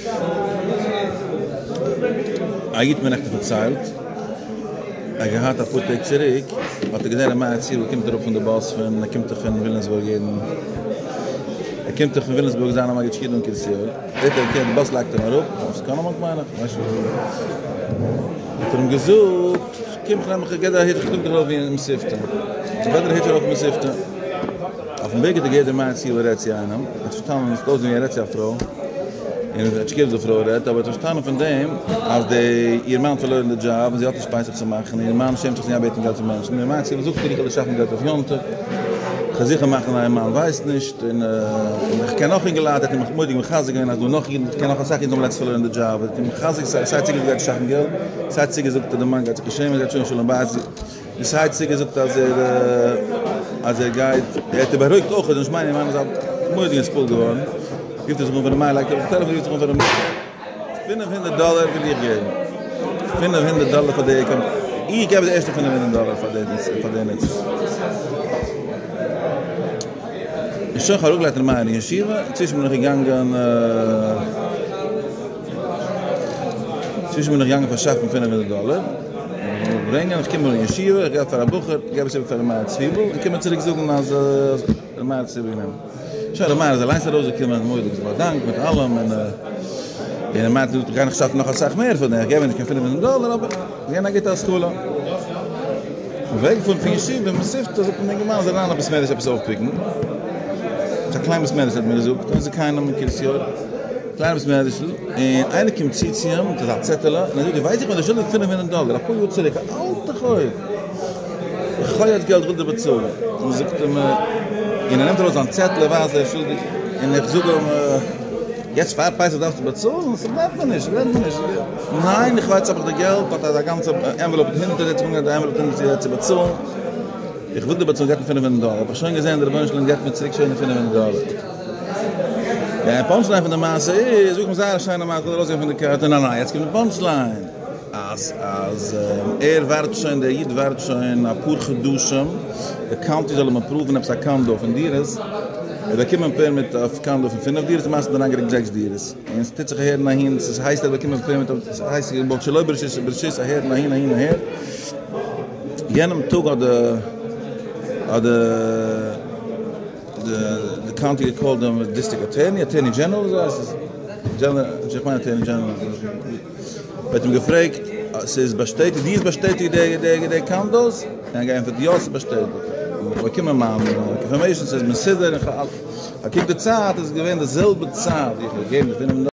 א איד האט מיר נעכטן פארציילט, ער האט געהאט אפאר טעג צוריק האט ער געזען ר' מאיר צוויבל קומט אראפ פון די באס פון, ער קומט דאך פון וויליאמסבורג יעדן, ער קומט דאך פון וויליאמסבורג זיין א מגיד שיעור דא אין קרית יואל, זעט ער אקעי די באס לייגט אים אראפ, אויף סקאנאמאנק מיין איך, כ'ווייס נישט וואו, האט ער אים געזאגט, קום כ'נעם דיך, כ'גיב דיר א היטש, כ'טראג דיך ארויף ווי אין מתיבתא, כ'גיב דיר א היטש ארויף אין מתיבתא. אויפן וועג האט ער געהערט ווי מאיר צוויבל רעדט צו איינעם, ער האט פארשטאנען, עס האט אויסגעזען ווי ער רעדט צו א פרוי, און ער האט נישט געוואוסט די פרוי רעדט, אבער ער האט פארשטאנען פון דעם אז די איר מאן האט פארלוירן די דזשאב און זי האט נישט פסח צו מאכן, און איר מאן שעמט זיך צו גיין בעטן געלט פון מענטשן, און מאיר צוויבל זאגט איר איך וועל דיר שאפן געלט אויף יום טוב, איך וועל זיכער מאכן אייער מאן ווייסט נישט, און איך קען נאך אינגעלייט, ער האט אים מורא'דיג מחזק געווען אז דא נאך אידן, איך קען נאך אסאך אידן וואס האבן לעצטנס פארלוירן די דזשאב, ער האט אים מחזק סיי צוגעזאגט ער גייט שאפן געלט, סיי צוגעזאגט אז די מאן גייט זיך נישט שעמען, גייט שוין שלום בית. דאס הייסט צוגעזאגט אז ער אז ער גייט ער האט בארואיגט אויך אז נישט מיינען מיין איז א מורא'דיגע נתפעל געווארן רופט ער זיך אן פאר ר' מאיר לייגט אראפ די טעלעפאן רופט זיך אן פאר ר' מאיר 500 דאלער וויל איך געבן 500 דאלער פאר די איך געב די ערשטע 500 דאלער פאר די פאר די נוצן. און שוין כ'האב אראפגעלייגט ר' מאיר אין ישיבה אינצווישן בין איך געגאנגען. צווישן בין איך געגאנגען פארשאפן 500 דאלער, און ברענגען, איך קום אין ישיבה, איך געב פאר א בחור, איך געב עס איבער פאר ר' מאיר צוויבל, און קומען צוריק זאגן אז ר' מאיר האט עס איבערגענומען. שוין, ר' מאיר איז אליינס ארויסגעקומען, מורא'דיג זיך באדאנקט מיט אלעם, און און ר' מאיר האט געזאגט, איך גיי נאך שאפן נאך אסאך מער פון דעם, איך געב נישט קיין 500 דאלער, אבער ס'איז געווען א גוטע התחלה. אויפן וועג פון ישיבה אין מתיבתא זאגט מיר דער אינגערמאן אז ער אריין אין בית מדרש עפעס אויפפיקן, ס'איז א קליין בית מדרש האט מיר געזאגט, און ס'איז קיינעם אין קרית יואל. קליינע בית מדרש'ל, און איינער קומט צו צו אים מיט אזא צעטעלע, און ער זאגט, דו ווייסט איך בין דיר שולדיג 500 דאלער, אפאר יאר צוריק, א אלטע חוב, איך האב יעצט געלט, איך וויל דיר באצאלן. און זאגט אים, און ער נעמט ארויס זיין צעטל, ער ווייזט ער איז שולדיג, און איך זאג אים, יעצט פאר פסח דארפסטו באצאלן? ס'ברענט מיר נישט, ס'ברענט מיר נישט. ניין, איך ווייס האב איך די געלט, האט אזא גאנצע envelope מיט הונדערטער, ער האט זיך אנגעהויבן די envelope מיט הונדערטער צו באצאלן. איך וויל דיר באצאלן, געב מיר 500 דאלער, האב איך שוין געזען דער רבונו של עולם געבט מיר צוריק שוין די 500 דאלער. די punch line פון די מעשה איז, זאג מיר זייער א שיינע מעשה, איך וויל ארויסגיין פון די קארט, ניין ניין, יעצט קומט די punch line, אז אז ער ווארט שוין, דער איד ווארט שוין אפאר חדשים, די county זאל אים approve ן עפעס א condo פון דירות, ער האט באקומען permit אויף condo פון פינף דירות, למעשה האט ער אריינגערוקט זעקס דירות, און ס'טוט זיך אהער און אהין, ס'הייסט ער האט באקומען permit, ס'הייסט געבויט שלא ברשות, ברשות אהער און אהין אהין אהער. יענעם טאג האט די האט די די county געקאלט דעם district attorney, attorney general אזוי הייסט עס? general, איך מיין attorney general, האט אים געפרעגט ס'איז באשטעטיגט, דו האסט באשטעטיגט די די די condos? און ער האט געענטפערט יא ס'איז באשטעטיגט, און איך באקומען מיין confirmation ס'איז מסודר, און כ'האב געקוקט די צייט, עס איז געווען די זעלבע צייט ווי איך האב געגעבן די פינף.